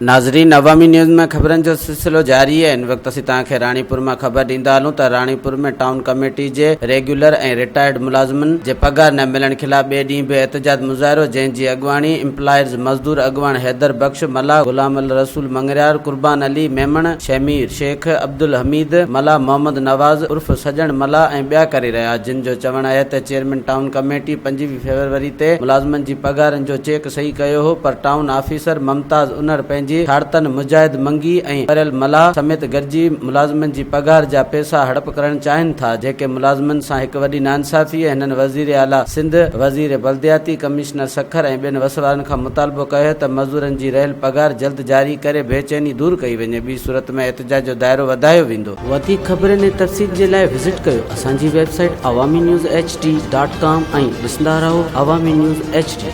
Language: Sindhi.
ناظرين عوامي نيوز ۾ خبرن جو سلسلو جاري آهي هن وقت اسين توهان کي راڻيپور مان خبر ڏيندا هلون ته راڻيپور ۾ ٽائون ڪميٽي جي ريگيولر ۽ رٽائرڊ ملازمن جي پگهار نه ملڻ خلاف ٻئي ڏينهن به احتجاج مظاهرو جنهن جي اڳواڻي امپلائرز مزدور اڳواڻ حيدر بخش ملاح غلام الرسول مڱريار قربان علي ميمڻ شهمير شيخ عبدالحميد ملاح محمد نواز عرف سڄڻ ملاح ۽ ٻيا ڪري رهيا جن جو چوڻ آهي ته چيئرمين ٽائون ڪميٽي 25 فيبروري تي ملازمن جي پگهارن جو چيڪ صحيح ڪيو هو پر ٽائون آفيسر ممتاز انڙ پنهنجي ڇاڙتن مجاهد منگي ۽ پريل ملاح سميت گڏجي ملازمن جي پگهار جا پئسا هڙپ ڪرڻ چاهين ٿا جيڪي ملازمن سان هڪ وڏي ناانصافي ۽ هنن وزير اعليٰ سنڌ، وزير بلدياتي، ڪمشنر سکر ۽ ٻين وس وارن کان مطالبو ڪيو آهي ته مزورن جي رهيل پگهار جلد جاري ڪري بي چيني دور ڪئي وڃي ٻي صورت ۾ احتجاج جو دائرو وڌايو ويندو. وڌيڪ خبرن ۽ تفصيل جي لاء وزٽ ڪيو اسان جي website Awami news H D dot com ۽ ڏسندا رهو عوامي نيوز ايڇ ڊي.